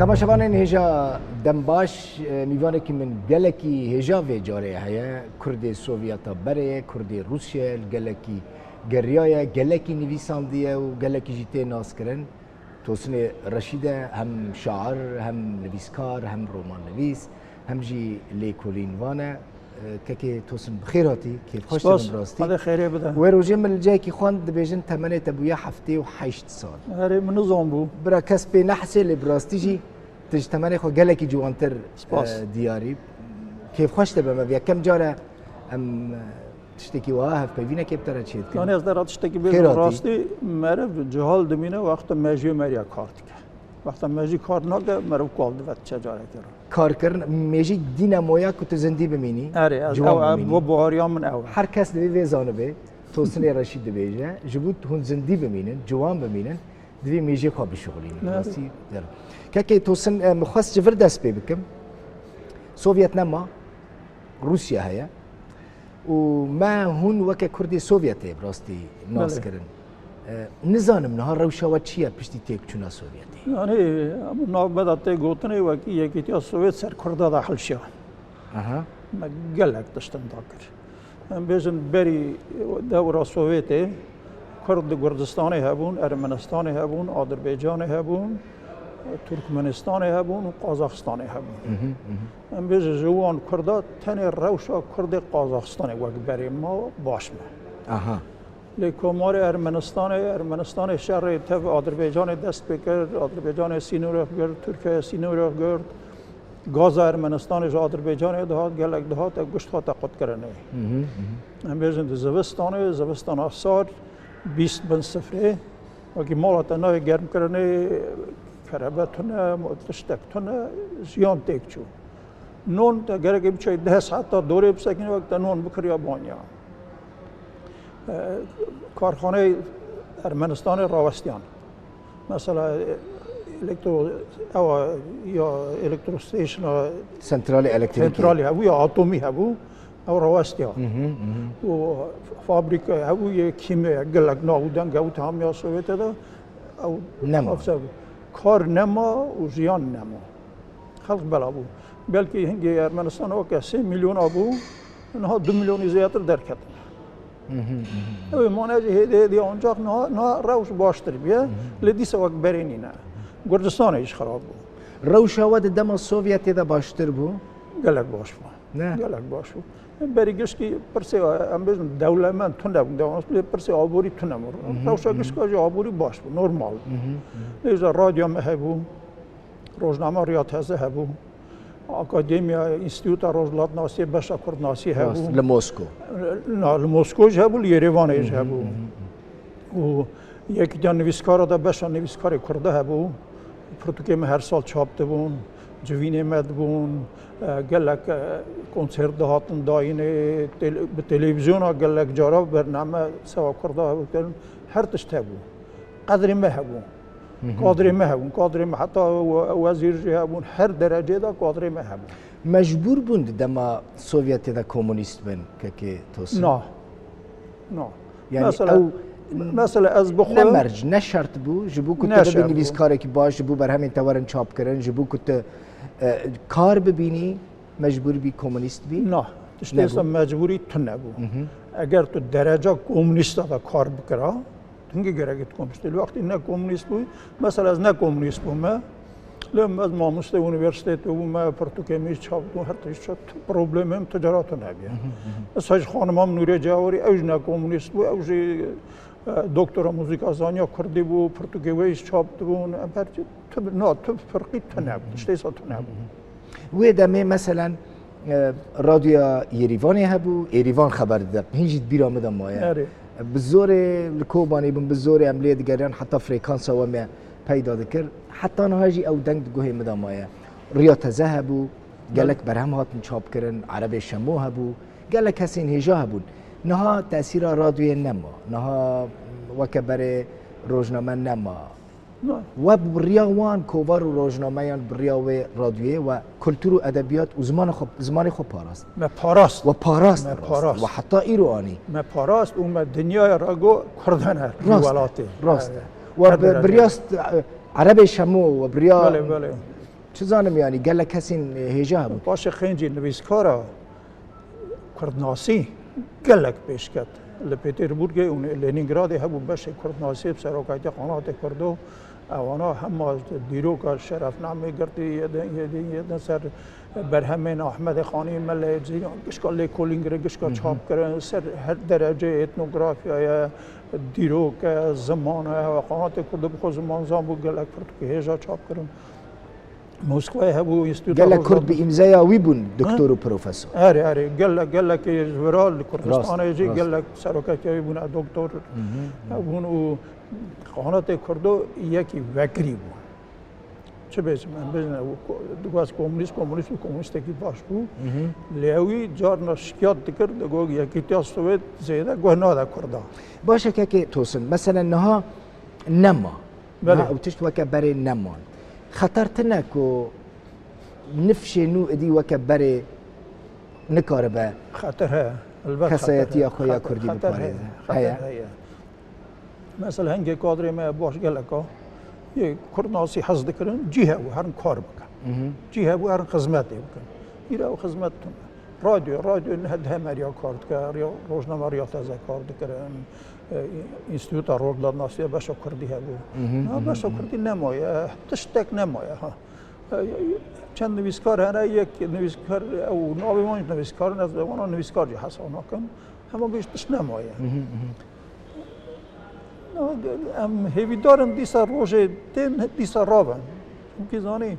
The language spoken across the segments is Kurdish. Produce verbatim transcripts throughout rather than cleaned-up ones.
Temaşevanên hêja dem baş, e, mîvanekî min gelekî hêja vê carê heye. Kurdê Sovyeta berê, Kurdê Rûsya li gelekî geriyaye, gelekî nivîsandiye û gelekî jî tê naskirin. Tosinê Reşîd e, hem şair, hem nivîskar, hem romannivîs, hem jî lêkolîn van e. E, kekê Tosin, bi xêr hatî, kêfxweş te Spas, bin rastî. Xwedê xêrê bide. Wê rojê min li cihekî xwend, dibêjin temenê te bûye heftê û heşt sal. Erê, min nizan bû. Bira kes pê nehesê, lê bi rastî jî tu ji temenê xwe gelekî ciwantir, Spas. e, diyarî. Kêfxweş te be me. Yekem car e em, e, tiştekî wiha hevpeyvînekê bi te re çêdikin. Yanî ez te re tiştekî Xêr bêjim, hatî. Rastî meriv cihal dimîne wexta mejiyê meriya kar dike. Wexta mejî kar nake, meriv kal dibe çe carekê re. Karkirin, mêjî dîne moya ku tu zindî bimînî, Erê, ez, ciwan ew, ew, bimînî. Bu bahariya min ew e. Her kes divê vê zanibe, Tosinê Reşîd dibêje, ji bo hûn zindî bimînin, ciwan bimînin, divê mêjê xwe bişuxulînin. Erê. Rastî derim. Kekê Tosin, e, min xwest ji vir dest pê bikim. Sovyet nema, Rûsya heye. Û me hûn weke Kurdê Sovyetê bi rastî nas Belê. kirin. E, nizanim niha rewşa we çi ye piştî têkçûna Sovyetê? Yanî, em navbeda tê gotinê wekî Yekîtiya Sovêt ser Kurda de hilşiya. Aha. Me gelek tiştin da kir. Em bêjin berî dewra Sovyetê Kurd di Kurdistanê hebûn, Ermenistanê hebûn, Adirbaycanê hebûn, Turkmenistanê hebûn û Qazaxistanê hebûn. Mhm, mhm. Em bêjin ji wan Kurda tenê rewşa Kurdê Qazaxistanê wek berê ma baş me. Aha. Lê Komarê Ermenistanê, Ermenistanê şerê tev Adirbaycanê dest pê kir, Adirbaycanê sînorê xwe girt, Tirkiyeyê sînorê xwe girt. Gaza Ermenistanê ji Adirbaycanê dihat, gelek dihat, ev gişt hate qutkirinê. Mhm, mhm. Em bêjin di zivistanê, zivistana sar, bîst bin sifrê, wekî mala te nayê germkirinê, kerebe tune, tiştek tune, jiyan têk çû. Non te gerek e biçey deh saeta dorê bisekîne, wek te non bikiriya banya. E, karxaneyê Ermenistanê rawestiyan. Mesela, e, elektro-, ewa ya elektrostationa Santralê elektrîkê. Santralê hebû ya atomî hebû, ew rawestiya. Mhm, mhm. Û fabrîka hebû yê kîmya, gelek nav û deng hebû, tam ya Sovyetê de, ew Nema. Kar nema û jiyan nema. Xelk bela bû. Belkî hingê Ermenistan weke sê milyon a bû, niha du milyonî zêdetir derketin. Mhm, mhm. Ew ê mane jî hêdî hêdî ancak niha, niha rewş baştir bûye. Mhm. Lê dîsa wek berê nîne. Kurdistanê jî xirab bû. Rewşa we di dema Sovyetê de baştir bû? Gelek baş bû. Ne? Gelek baş bû. Berî gişkî pirsê, em bêjin dewlemend tune bûn, dewlemend, lê pirsê aborî tune bû. Mhm, Rewşa mhm. gişka jî aborî baş bû, normal bû. Mhm, mhm. Lê jî radyo me hebû, rojname Riya Teze hebû, akademiya, înstîtuta rojhilatnasiyê, beşa kurdnasî hebû. Rast, li Mosko. Na, li Mosko jî hebû, li Yerêvanê jî Mhm, hebû. mhm, mhm. Û Yekîtiya Nivîskara de beşa nivîskarê Kurda hebû. Pirtûkê me her sal çap dibûn, civînê me dibûn, e, gelek, e, konsert dihatin dayînê, tele-, bi televîzyona gelek cara bername sewa Kurda hebû kirin. Her tişt hebû. Qedrê me hebû. Mhm. Kadrê me hebûn. Kadrê me heta we-, wezîr jî hebûn. Her derecê de kadrê me hebûn. Mecbûr bûn di dema Sovyetê de komunîst bin, kekê Tosin? Na. Na. Yani Mesela, ew mesela ez bi xwe ne merc, ne şert bû, ji bo ku tu Ne bibî şert bû. nivîskarekî baş, ji bo berhemên te werin çapkirin, ji bo ku tu, e, kar bibînî, mecbûr bî komunîst bî? Na. Tiştê Nebû. sa mecbûrî tune bû. Mhm. Eger tu dereca komunîsta de kar bikira, Hingî gerek e tu komîst. Li wextî ne komîst bû. Mesela ez ne komîst bûme. Lê ez mamosteyê unîversîtetê bûme, pirtûkê min jî çap dibû, her tişt çap, tu problemê min tu cara tu nebîye. Mhm, mhm. Mesela ji xanima min Nûriye Cewarî, ew jî ne komîst bû, ew jî, e, doktora muzîka zaniya kurdî bû, pirtûkê wê jî çap dibûn. Em her çi, tu, na, tu firqî tu nebû, Mhm. tiştê sa tu nebû. Mhm. Wê demê, meselen, e, Radyoya Yerîvanê hebû, Êrîvan xeber dide. Hîn jî di bîra min de maye. Erê. Bi zorê li Kobanê bûn, bi zorê em lê digeriyan, heta frekansa we me peyda dikir. Heta niha jî ew deng di guhê min de maye. Riya Teze hebû, gelek Belê. berhem hatin çapkirin, Erebê Şemo hebû, gelek kesên hêja hebûn. Niha tesîra radyoyê nema. Niha weke berê rojname nema. Na. We bi riya wan kovar û rojnameyan, bi riya wê radyoyê we kultur û edebiyat û zimanê xwe, zimanê xwe parast. Me parast. We parast, Me rast. parast. We heta îro anî. Me parast û me dinyaya re got Kurd hene li Rast e, welatê. rast e. He, We her bi, derecê. bi riya st-, Erebê Şemo, we bi riya Belê, belê. Çi zanim, yanî gelek kesên hêja hebûn. Paşê Xêncî nivîskara kurdnasî gelek pêş ket. Li Pêtêrburgê û Lenîngradê hebû beşê kurdnasî bi serokatiya Qanatê Kurdo. Ewana hema dîroka şerefnamê girtî yê din, yê din, yê din ser berhemên Ahmedê Xanî, Melê Cîran, gişka lêkolîn kirin, gişka Hı hı. çap kirin, ser her dereceyê etnografyaya, dîrok e, ziman e, Qanatê Kurdo bi xwe zimanzan bû, gelek pirtûkê hêja çap kirin. Moskwayê hebû, Înstîtuta Gelek Kurd bi Rojnameya. îmzeya wî bûn, Ha? doktor û profesor. Erê, erê, gelek, gelekê ji vira li Kurdistanê Rast, jî rast. gelek serokatiya wî bûne, doktor Hı hı, hı. hebûn û Qanatê Kurdo yekî vekirî bû. Çi bêjim, em bêjin, ew ko-, dixwest komûnîst, komûnîst û komûnîstekî baş bû. Hı hı. Lê ew wî carna şikayet dikir, digot Yekîtiya Sowêt zêde guh nade Kurdan. Baş e, kekê Tosin, meselen niha nema. Belê. Ha, ew tişt weke berê neman. Xeter tine ku nifşê nû idî weke berê nikaribe Xeter heye, elbet xeter kesayetiya heye. xwe ya Xeter, kurdî xeter heye, biparêze. Xeter Heye. heye. Mesela hingê kadrê me baş geleka yê kurdnasî hez dikirin, cî hebû herin kar bikin. Mhm. Cî hebû herin xizmetê bikin. Îro ew xizmet tune. Radyo, radyo ne hemeriya kar dike, riya, rojnameriya teze kar dikirin. E, Înstîtuta Rojhilatnasiya beşa kurdî hebû. Mhm, Na mhm, beşa mhm. kurdî nemaye, tiştek nemaye ha. E, çend nivîskar hene, yek nivîskar, ew navê wan jî nivîskar in, ez vê wana nivîskar jî hesab nakim. Hema bêj tişt nemaye. Mhm, mhm. Na, em hêvîdar in dîsa rojê tên, dîsa rabin. Çimkî zanî,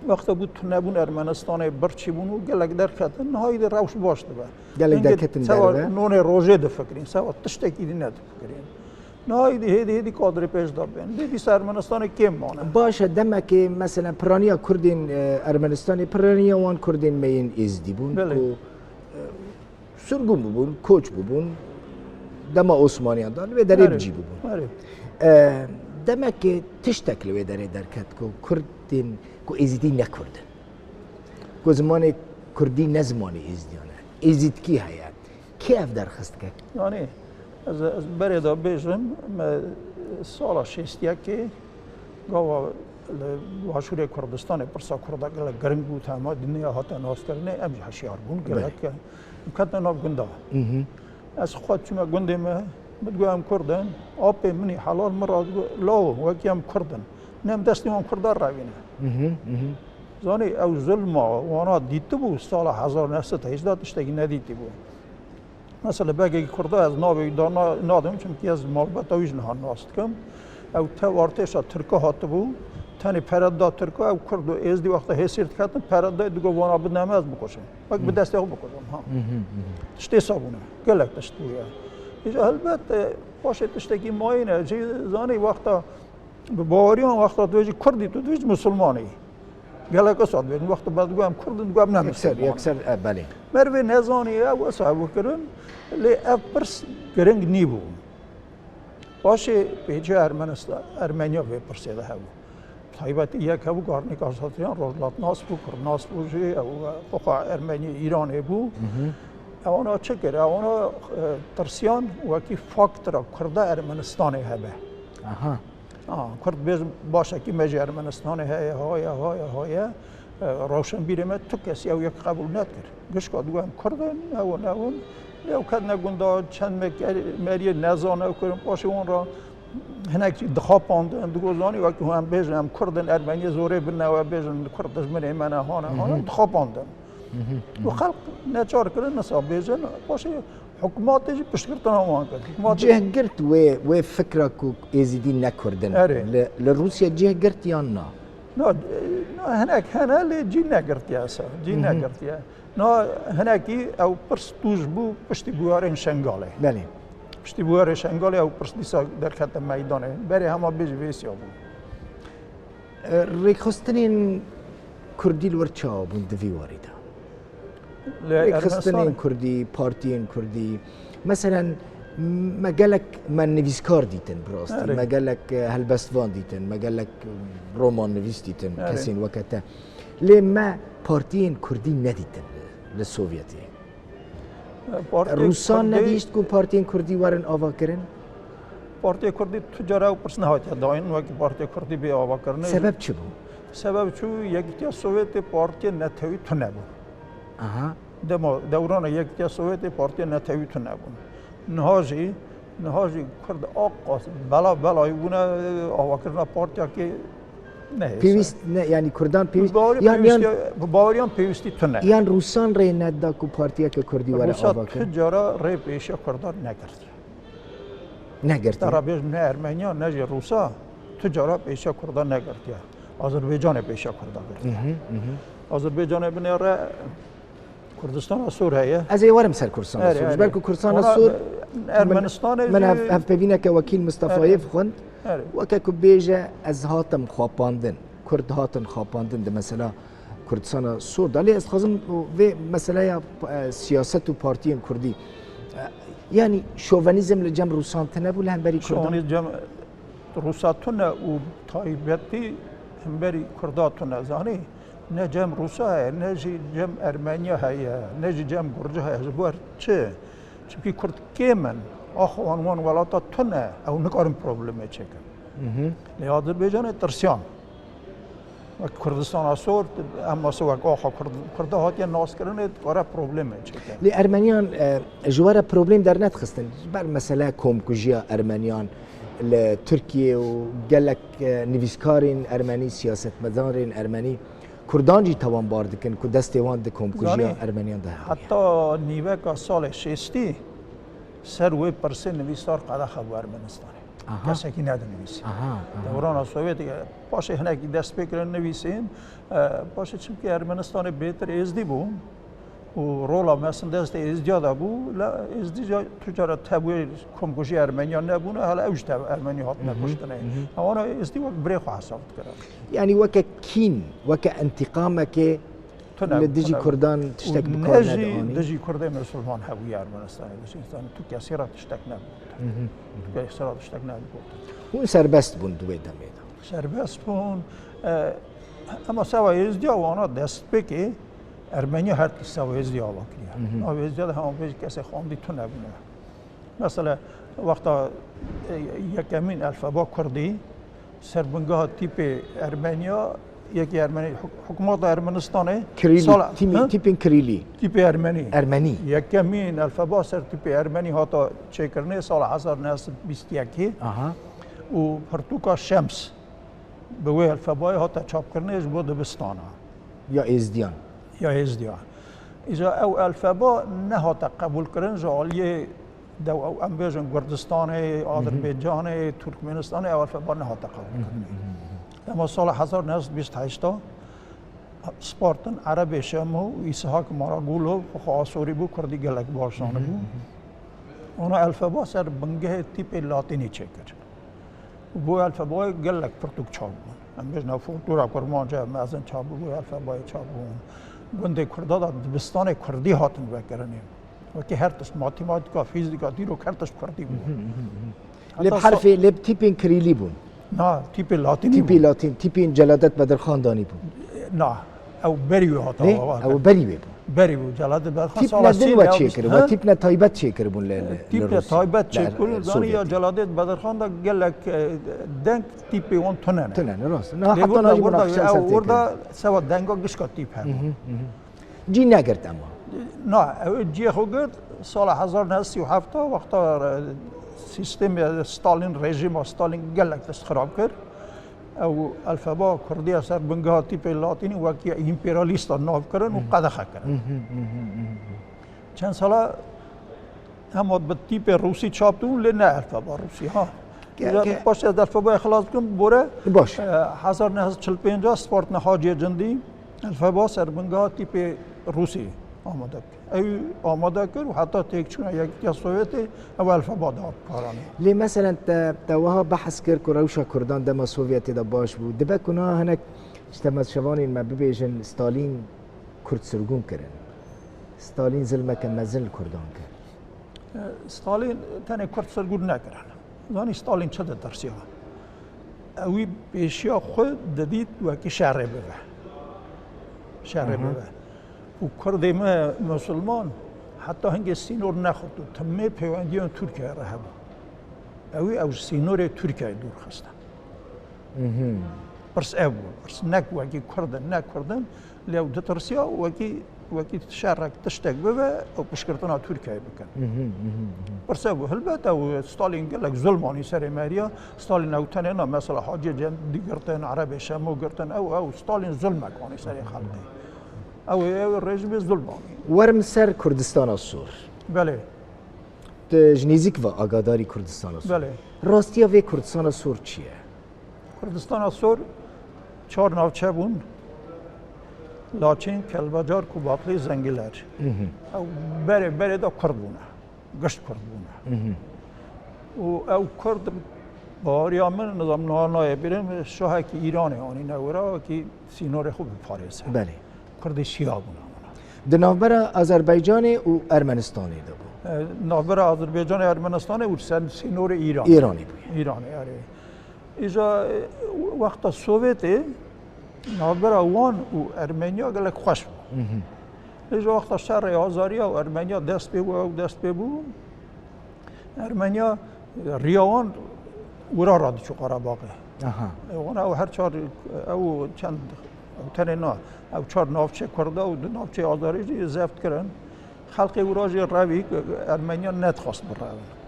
wexta bû tunebûn Ermenistanê, birçî bûn û gelek derketin, nihayî de rewş baş dibe. Gelek Hingê derketin sewa derve. nonê rojê difikirîn, sewa tiştekî dî nedifikirîn. Nihayî de hêdî hêdî kadrê pêş de bên. Lê dîsa Ermenistanê kêm mane. Baş e, demekê mesela piraniya Kurdên, e, Ermenistanê, piraniya wan Kurdên me yên Êzidî bûn Belê. ku, e, sirgûn bûbûn, koç bûbûn, dema Osmaniyan de li vê derê Erê, bi cî bûbûn. erê. E, demek ki tiştek li wê derê derket ku Kurdên, ku Êzidî ne Kurd in. Ku zimanê Kurdî ne zimanê Êzidiyan e. Êzidkî heye. Kê ev derxist dike? Yanî, ez, ez berê de bêjim, me sala şêst yekê gava li Başûrê Kurdistanê pirsa Kurda gelek giring bû, tema dinya hate naskirinê, em jî hişyar bûn, Belê. gelek em ketine nav gunda. Mhm. Ez xwe çûme gundê me, min digot, "Em Kurd in." Apê min î helal min re digot, "Lawo, wekî em Kurd in. Ne em destê wan Kurda revîne." Mhm, mhm. Zanî, ew zulma wana dîtibû, sala hezar neh sed hejda tiştekî nedîtibû. Mesela begekî Kurda ez navê wî da na-, nadim, çimkî ez malbeta wî ji niha nas dikim. Ew tev artêşa Tirka hatibû, tenê pere da Tirka, ew Kurd û Êzdî wexta hêsîr diketin, pere dayê digot, "Vana bidine me, ez bikuşim." Wek bi Hı. destê xwe bikuşim, ha. Hı hı, hı hı. Tiştê sabûne. Gelek tişt bûye. Îja helbet, e, paşê tiştekî mayîn e. Jî zanî wexta bi baweriyan wexta tu jî Kurd î, tu, tu jî Musulman î. Gelek wisa dibêjin, wexta me digot em Kurd in, digot em ne Yekser, Musulman in. yekser, e, belê. Merivê nezanî ew wisa hebû kirin, lê ev pirs giring nîbû. Paşê pêçiya Ermenistan, Ermeniya vê pirsê de hebû. Taybetî yek hebû, Garnîka Satyan, rojhilatnas bû, kurdnas bû jî, ew, xwexa Ermenî Îranê bû. Mhm. Ewana çi kir? Ewana, e, tirsiyan wekî faktora Kurda Ermenistanê hebe. Aha. A, Kurd bêjin, başekî me ji Ermenistanê heye, haye, haye, haye. E, rewşenbîrê me tu kesî ew yek qebûl nedikir. Gişka digot em Kurd in, ew in, ew in. Lê ew ketine gunda, çend me-, meriyê nezane ew kirin, paşê wan re hinek jî dixapandin, digot zanî wekî hûn em bêjin em Kurd in, Ermeniyê zorê bine we bêjin Kurd dijminê me ne, hane, Hı hı. hane, dixapandin. Hı hı, hı Û hı. xelk neçar kirin, nisa bêjin, paşê hikûmetê jî piştgirtina wan kir. Hikûmetê Cih girt wê, wê fikra ku Êzidî ne Kurd in. Erê. Li, li Rûsya cih girt yan na? Na, na, hinek hene lê cî negirtiye sa, cî Hı hı. negirtiye. Na, hinekî ew pirs tûj bû piştî bûyerên Şengalê. Belê. Piştî bûyerê Şengalê ew pirs dîsa derkete meydanê. Berê hema bêjî vêsiya bû. E, rêkxistinên Kurdî li wir çawa bûn di vî warî de? Li Rêkxistinên Ermenistanê. Kurdî, partiyên Kurdî. Meselen, me gelek me nivîskar dîtin bi rastî. Erê. Me gelek, e, helbestvan dîtin, me gelek roman nivîs dîtin, Erê. kesên weke te. Lê me partiyên Kurdî nedîtin li, li Sovyetê. Partiyê Rûsan Kurdî nedihîşt ku partiyên Kurdî werin avakirin? Partiyê Kurdî tu cara ew pirs nehatiye dayîn, wekî Partiyê Kurdî bê avakirinê. Sebeb çi bû? Sebeb çû, Yekîtiya Sovyetê partiyên netewî tune bûn. Aha. Dema dewrana Yekîtiya Sovyetê partiyên netewî tune bûn. Niha jî, niha jî Kurd a qas bela belayî bûne, avakirina partiyekê nehêse. Pêwîst ne, yanî Kurdan pêwîst, Bi baweriya yan, yan, pêwîstiya, bi baweriyan pêwîstî tune. Yan Rûsan rê neda ku partiyeke Kurdî were Rûsa avakir? Tu cara rê pêşiya Kurdan nekirtiye. Negirtiye. Te re bêjim, ne Ermeniya, ne jî Rûsa tu cara pêşiya Kurdan negirtiye. Azerbaycanê pêşiya Kurdan girtiye. Mhm, mhm. Azerbaycanê binêre Kurdistana Sor heye. Ez ê werim ser Kurdistana Erê, Sor. Ji erê. ber ku Kurdistana Ona Sor, Ermenistanê min, min jî hev-, hevpeyvîneke Wekîl Mistefayê Erê. xwend. Erê. Weke ku bêje, ez hatim xapandin. Kurd hatin xapandin di mesela Kurdistana Sor de. Lê ez dixwazim vê meseleya, e, siyaset û partiyên Kurdî, e, yanî şovenîzm li cem Rûsan tune bû li hemberî Kurdan? Şovenîzm cem Rûsa tune û taybetî hemberî Kurda tune. Zanî, ne cem Rûsa heye, ne jî cem Ermeniya heye, ne jî cem Gurca heye. Ji bo çi? Çimkî Kurd kêm in. Ax wan, wan welata tune. Ew nikarin problemê çêkin. Mhm. Lê Azerbaycanê tirsiyan. Wek Kurdistana Sor, em wek axa Kurd-, Kurda hatiye naskirinê, dikare problemê çêke. Lê Ermeniyan, e, ji we re problem dernedixistin. Ji ber mesele komkujiya Ermeniyan li Tirkiye û gelek, e, nivîskarên Ermenî, siyasetmedarên Ermenî Kurdan jî tawanbar dikin ku destê wan di komkujiya Zanî, Ermeniyan de heye. Heta nîveka salê şêstî ser wê pirsê nivîsar qedexe bû Ermenistanê. Aha. Kesekî nedinivîsî. Aha, aha. Dewrana Sovyetê paşê hinekî dest pê kirin nivîsîn. E, paşê çimkî Ermenistanê bêtir Êzdî bû û rola mezin destê Êzdiya de bû. Lê Êzdî ca-, tu cara tevwê komkujî Ermeniya nebûne, hele ew jî tev Ermenî hatine Hı hı, kuştinê. hı hı. Ewana Êzdî wek birê xwe hesab dikirin. Yanî weke kîn, weke întîqamekê Tune, li dijî tune. Kurdan tiştek Û bi ne kar jî nedianî? Dijî Kurdê Musulman hebûye Ermenistanê. Dijî însanê tu kesî re tiştek nebû. Hı hı, hı hı. Tu kesî re tiştek nebû. Hûn serbest bûn di wê demê de? Serbest bûn. E, ema seva Êzdiya wana destpêkê Ermeniya her tişt seva Êzdiya ava kiriye. Hı hı. Nav Êzdiya de hema bêjî kesê xwendî tune bûne. Mesela, wexta, e, yekemîn elfeba kurdî ser bingeha tîpê Ermeniya, yekî Ermenî, huk-, hikûmeta Ermenistanê Kirîlî, sala, tîmî, ha? Tîpên Kirîlî. Tîpê Ermenî. Ermenî. Yekemîn elfeba ser tîpê Ermenî hata çêkirinê sala hezar neh sed bîst yekê. Aha. Û pirtûka Şems bi wê elfebayê hate çapkirinê ji bo dibistana. Ya Êzdiyan. Ya Êzdiyan. Îca ew elfeba nehate qebûlkirin ji aliyê dew ew em bêjin Kurdistanê, Hı hı. Azerbeycanê, Turkmenistanê ew elfeba nehate qebûlkirinê. Hı hı, hı hı. Dema sala hezar neh sed bîst heşt a spartin Erebê Şemo û Îshak Maragulov, xwe Asorî bû, Kurdî gelek baş zanibû. Hı hı, hı hı. Ona elfeba ser bingehê tîpê latînî çêkir. Bo elfebayê gelek pirtûk çap bûn. Em bêjin ew folklora kurmanc e, mezin çap bû, bo elfebayê çap bûn. Gundê Kurda da dibistanê Kurdî hatin vekirinê. Wekî her tişt, matîmatîka, fîzîka, dîrok her tişt Kurdî bû. Mhm, mhm, mhm. Lê bi Heta sa- herfê, lê bi tîpên Kirîlî bûn. Na, tîpê latînî Tîpê bûn. Latîn, tîpên Celadet Bedirxan danî bûn. Na, ew berî wê hata Lê, ava ew berî wê bûn. Berî bû, Celadê Berxan Tîp sala ne din sî we ya çêkir, bîst, we ha? Tîp ne taybet çêkir bûn li, li, Tîp li ne Rûsya, taybet li, çêkir, li zanî ya Sovyetê. Celadê Bedirxan da gelek, e, deng tîpê wan tune ne. Tune ne, rast. Na, Lê heta wirda, na jî wirda, munaqişe ew ser tê wirda kirin. Sewa denga gişka tîp hebû. Mhm, mhm. Cî negirt ema. Na, ew ciyê xwe girt, sala hezar neh sed û sî û heft wexta, e, sîstemê Stalin, rejîma Stalin gelek tişt xirab kir. Ew elfeba kurdiya ser bingeha tîpê latînî wekî împeralîsta nav kirin û Hı hı. qedexe kirin. Hı hı, hı hı, hı hı. Çend sala hema bi tîpê rûsî çap dibûn, lê ne elfeba rûsî, ha. Ke-, Îca ke- paşê ez elfebayê xilas bikim, bore, Baş. e, hezar neh sed çil pênc a Spartna Hacê Cindî elfeba ser bingeha tîpê rûsî amade kir. Ew amade kir û heta têkçûna Yekîtiya Sovyetê ew elfeba da karanê. Lê meselen te, te wiha behs kir ku rewşa Kurdan dema Sovyetê de baş bû. Dibe ku niha hinek ji temaşevanên me bibêjin, Stalîn Kurd sirgûn kirin. Stalîn zilmeke mezin li Kurdan kir. Stalîn tenê Kurd sirgûn nekirin. Zanî Stalîn çi ditirsiya? Ewî pêşiya xwe didît wekî şerê bibe. Şerê Hı hı. bibe. Û Kurdê me Musulman heta hingê sînor nexurt û timê pêwendiyan Tirkiye re hebû. Ewî ew ji sînorê Tirkiye dûr xistin. Mhm. Pirs ev bû. Pirs nek wekî Kurd in, ne Kurd in, lê ew ditirsiya wekî, wekî şerek tiştek bibe, ew piştgirtina Tirkiyeyê bikin. Pirs ev bû. Hilbet ew Stalin gelek zulm anî serê me riya. Stalin ew tenê na, mesela Hacî Cendî girtin, Erebê Şemo girtin, ew, ew Stalin zulmek anî serê xelkê. Ew ê, ew ê rejîmê zulm anî. Werim ser Kurdistana Sor. Belê. Tu ji nêzîk ve agadarî Kurdistana Sor. Belê. Rastiya vê Kurdistana Sor çi ye? Kurdistana Sor çar navçe bûn. Laçîn, Kelbecar, Kubatlî, Zengîler. Ew berê berê de Kurd bûne. Gişt Kurd bûne. Û ew Kurd, baweriya min, nizam niha nayê bîrim, şahekî Îranê anîne wira, wekî sînorê xwe biparêze. Belê. Kurdê şiya bûne wana. Di navbera Azerbaycanê û Ermenistanê de bû. E, navbera Azerbaycanê, Ermenistanê û ser sînorê Îranê. Îranê bûye. Îranê, erê. Îja, e, wexta Sovyetê navbera wan û Ermeniya gelek xweş bû. Îja wexta şerê Azeriya û Ermeniya dest pê bû, ew dest pê bû. Ermeniya, e, riya wan wira radiçû Qarabaxê. Aha. E, wana ew her çar, ew çend, ew tenê na, ew çar navçe Kurda û du navçe Azerî jî zeft kirin. Xelkê wira jî revî, e, Ermeniya nedixwest birevin.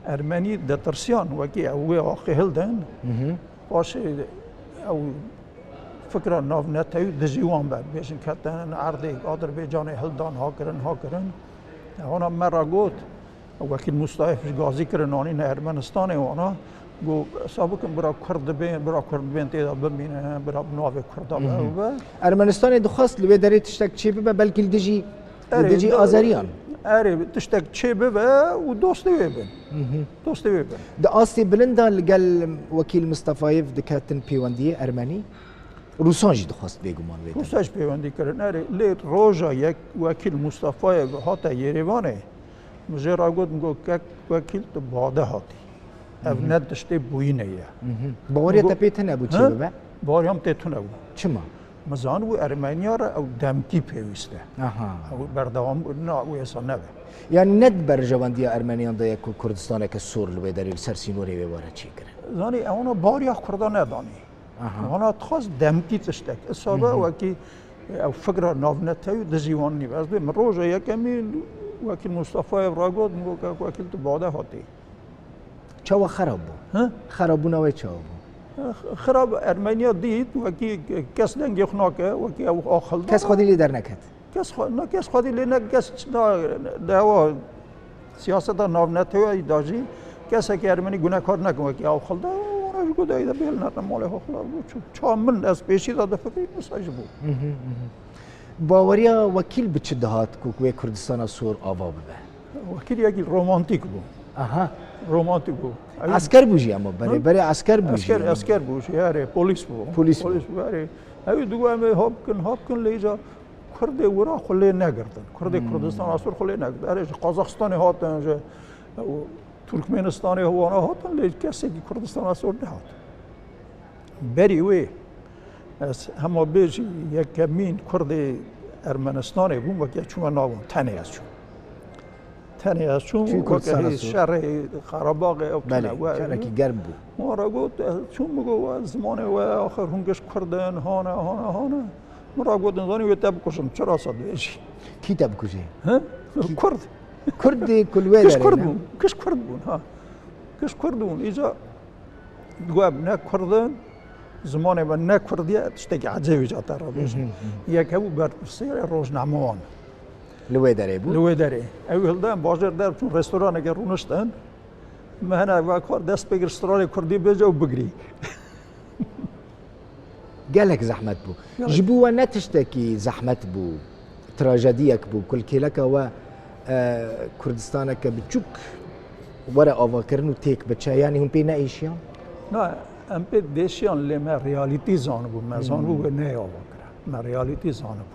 Ermenî ditirsiyan wekî ew wê axê hildin. Paşê ew fikra navnetewî dijî wan be. Bêjin ketin erdê Adirbaycanê hildan, hakirin, hakirin. Hona me re got, Wekîl Mustafayê ji gazî kirin, anîne Ermenistanê wana. Got, "Hesab bikin, bira Kurd dibên, bira Kurd dibên tê de bimîne, bira bi navê Kurda be, ew be." Ermenistanê dixwest li wê derê tiştek çê bibe, belkî li dijî, li Erê, dijî do-, Azeriyan. Erê, tiştek çê bibe û dostê wê bin. Dostê wê bin. Di astê bilind de li gel Wekîl Mistefayev diketin pêwendiyê Ermenî? Rûsan jî dixwest bêguman wê Rûsa derê. Jî pêwendî kirin. Erê, lê roja yek Wekîl Mistefayev hate Yerêvanê, min jê re got, min got, "Kek Wekîl, tu bade hatî. Ev ne tiştê bûyînê ye." Baweriya te pê tune bû çê bibe? Baweriya min tê tune bû. Çima? Min zanibû Ermeniya re ew demkî pêwîst e. Aha. Ew berdewam, na, wê esa nebe. Yani ne di berjewendiya Ermeniyan de ye ku Kurdistaneke sor li wê derê li ser sînorê wê were çêkirin? Zanî, ewana baweriya Kurda nedanî. Aha. Wana dixwest demkî tiştek. Îsa be wekî ew fikra navnetewî dijî wan nî. Ez bê min roja yekemî Wekîl Mustafayev ragot, min got, "Kek Wekîl, tu bade hatî." Çawa xerab bû? Hı? Xerabûna wê çawa bû? Xirab Ermeniya dît, wekî kes dengê xwe nake, wekî ew axilda. Kes xwedî lê derneket. Kes xwe, na kes xwedî lê ne kes na dewa siyaseta navneteweyî da jî kesekî Ermenî gunekar nekin wekî axilda. Wana ji ku de bêl nekin malê xwe xilaf bû. Çu-, ça min ez pêşî de difikirî, wisa jî bû. Baweriya Wekîl bi çi dihat ku wê Kurdistana sor ava bibe? Wekîl yekî romantîk bû. Aha. Romantîk bû. Ew Esker bû jî ama berê, Hı? berê esker bû jî Esker, yani. Esker bû jî, erê, polîs bû. Polîs bû. Polîs bû, erê. Ew digo em ê hop kin, hop kin lê îca Kurdê wira xwe lê negirtin. Kurdê Hmm. Kurdistan asor xwe lê negirtin. Erê ji Qazaxistanê hatin, ji ew Turkmenistanê wana hatin, lê kesekî Kurdistan asor nehat. Berî wê ez hema bêjî yekemîn Kurdê Ermenistanê bûm, weke çûme navon, tenê ez çûm. Tenê ez çûm, Çûyî weke Kurdistana hê sor. Şerê Xarabaxê ew Belê, tune we. Şerekî germ bû. Wan re got, ez çûm, min got, "We zimanê we, axir hûn giş Kurd in, hane, hane, hane." Min re got, "Zanî wê te bikujin, çira sa dibêjî?" Kî te bikujê? He? Kî? Kurd. Kurdê ku li wê Giş derê Kurd ne? bûn, giş Kurd bûn, ha. Giş Kurd bûn. Îca Digo em ne Kurd in, zimanê me ne Kurdî ye, tiştekî ecêb îca te re bêjim. Hı hı, hı. Yek hebû berpirsiyarê rojnamewan. Li wê derê bû? Li wê derê. Ew hilda em bajêr derbiçûn restoranekê rûniştin. Me hene vekar dest pê kir stranê Kurdî bêje û bigirî. Gelek zehmet bû. Gelek. Ji bo we ne tiştekî zehmet bû, trajediyek bû, ku li kêleka we, e, Kurdistaneke biçûk were avakirin û têk biçe, yanî hûn pê neêşiyan? Na, em pê dêşiyan lê me realîtî zanibû, me Hmm. zanibû wê neyê avakire. Me realîtî zanibû.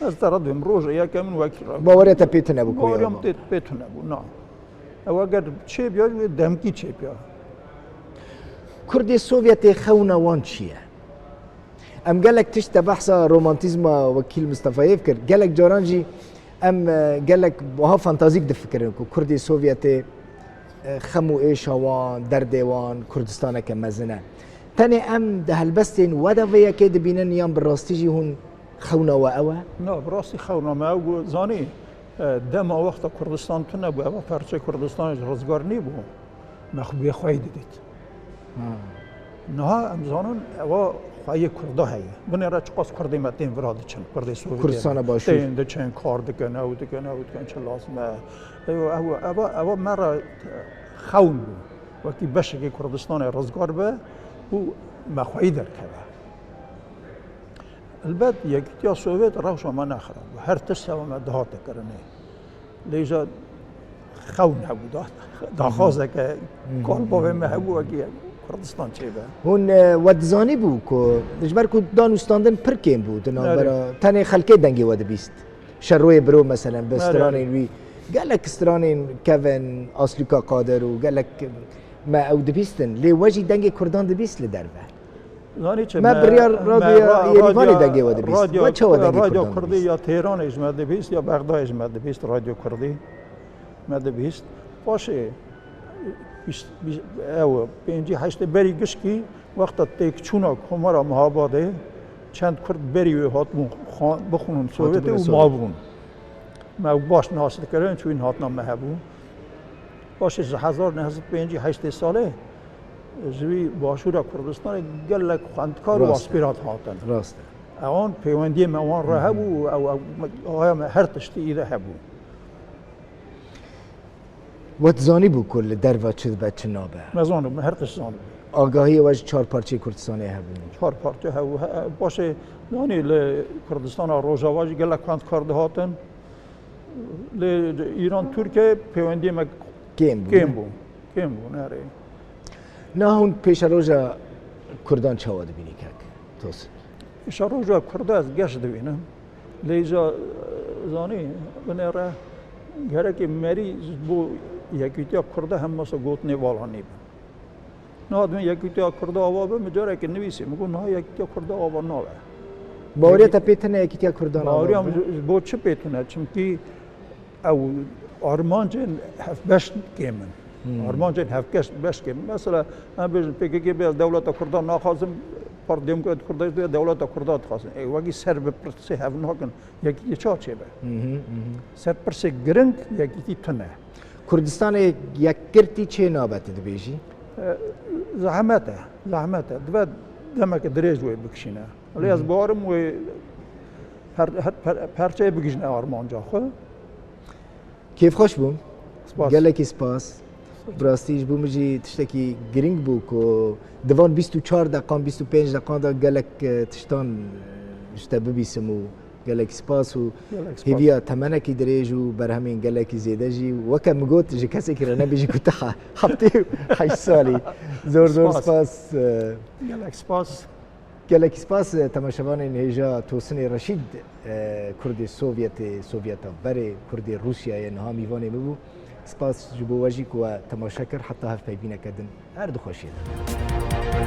Ez te re dibêm, roja yekemîn wekî re. Baweriya te pê tune bû ku Baweriya ya min tê pê tune bû, na. Ew eger çêbiya, wê demkî çêbiya. Kurdê Sovyetê xewna wan çi ye? Em gelek tişt te behsa romantîzma Wekîl Mistefayê kir. Gelek caran jî em, e, gelek wiha fantazîk difikirin ku Kurdê Sovyetê, e, xem û êşa wan, derdê wan, Kurdistaneke mezin e. Tenê em di helbestên we de vê yekê dibînin yan bi rastî jî hûn xewna we ew e? Na, bi rastî xewna me ew bû. Zanî, e, dema wexta Kurdistan tune bû, eva perçê Kurdistanê ji rizgar nîbû. Me xwe bê xweyî didît. Ha. Niha em zanin eva xweyê Kurda heye. Binêre çiqas Kurdê me tên vira diçin, Kurdê Sovyetê Kurdistana me. Başûr. Tên diçin, kar dikin, ew dikin, ew dikin, çi lazim e. Ew, ew, eva, eva me re xewn bû. Wekî beşekê Kurdistanê rizgar be û me xweyî derkeve. Elbet, Yekîtiya Sovyet rewşa me nexirab bû. Her tişt seba me dihate kirinê. Lê îja xewn hebû, da-, daxwazeke Hı hı. kalbavê me hebû, wekî Kurdistan çêbe. Hûn, e, we dizanîbû ku, ji ber ku danûstandin pir kêm bû di navbera, Erê. tenê xelkê dengê we dibîst. Şeroyê Biro, meselen, bi Erê. stranên wî, gelek stranên kevin, Aslûka Qadir û gelek me ew dibîstin. Lê we jî dengê Kurdan dibîst li derve. Zanî çi, Me me, biryar me radyoya ra-, Yerîvanê radyo, dengê we dibîst. radyo, We çawa dengê radyo Kurdan Kurdî dibîst? Ya Têranê ji me dibîst, ya Bexdayê ji me dibîst, radyo Kurdî me dibîst. Paşê, bîst, bîst, ew, pêncî heştê berî gişkî, wexta têkçûna Komara Mihabadê, çend Kurd berî wê hatibûn xwe-, bixwînin Sovyetê û Sovyet. mabûn. Me ew baş nas dikirin, çûyîn hatina me hebû. Paşê ji hezar neh sed pêncî heştê salê ji wî başûra Kurdistanê gelek xwendkar û Rast e. aspîrat hatin. Rast e. Ewan peywendiyê me wan re Hı hı. hebû, ew, ew, aya me her tiştî î de hebû. We dizanîbû ku li derve çi dibe, çi nabe? Me zanibû, me her tişt zanibû. Agahiyê we ji çar parçeyê Kurdistanê hebû? Çar parçe hebû. He, paşê, yanî li Kurdistana Rojava jî gelek xwendkar dihatin. Lê Îran, Tirkiye peywendiyê me Kêm bû, kêm ne? bû. Kêm bû, nerê. Na hûn pêşeroja Kurdan çawa dibînî kek Tosin? Pêşeroja Kurda ez geş dibînim. Lê îja, e, zanî, binêre gerekê merî ji bo Yekîtiya Kurda hem masa gotinê vala nîbin. Niha dibên Yekîtiya Kurda ava be, min carekê nivîsî, min got, niha Yekîtiya Kurda ava nabe. Baweriya Yekî- te pê tune Yekîtiya Kurdan ava Baweriya be? min ji, ji bo çi pê tune? Çimkî ew armancên hevbeş kêm in. Hmm. Armancên hevkeş beş kêm in. Mesela, em bêjin P K K bê, ez dewleta Kurdan naxwazim, Parti Demokratîk Kurda bê, dewleta Kurda dixwazin. Ê, wekî ser bi pirsê hev nakin, yekîtî ça çêbe? Hı hı, hı hı. Ser pirsê giring yekîtî tune. Kurdistanê yekgirtî çê nabe, tu dibêjî? E, zehmet e, zehmet e. Dibe demeke dirêj wê bikişîne. Lê ez Hı hı. bawerim wê per-, her per-, perçeyê bigihîjne armanca xwe. Kêfxweş bûm. Spas. Gelekî spas. Bi rastî ji bo min jî tiştekî girîng bû ku di van bîst û çar deqan, bîst û pênc deqan de gelek, e, tiştan, e, ji te bibîsim û gelekî spas û Gelek spas. hêviya temenekî dirêj û berhemên gelekî zêde jî, weke min got, ji kesekî re nebêjî ku te he-, heftê û heşt salî. Zor zor Spas. spas, e, Gelek spas. Gelekî spas, e, temaşevanên hêja Tosinê Reşîd, e, Kurdê Sovyetê, Sovyeta berê, Kurdê Rûsyayê niha mîvanê min bû. Spas ji bo we jî ku we temaşe kir. Heta hevpeyvîneke din, her di xweşiyê de.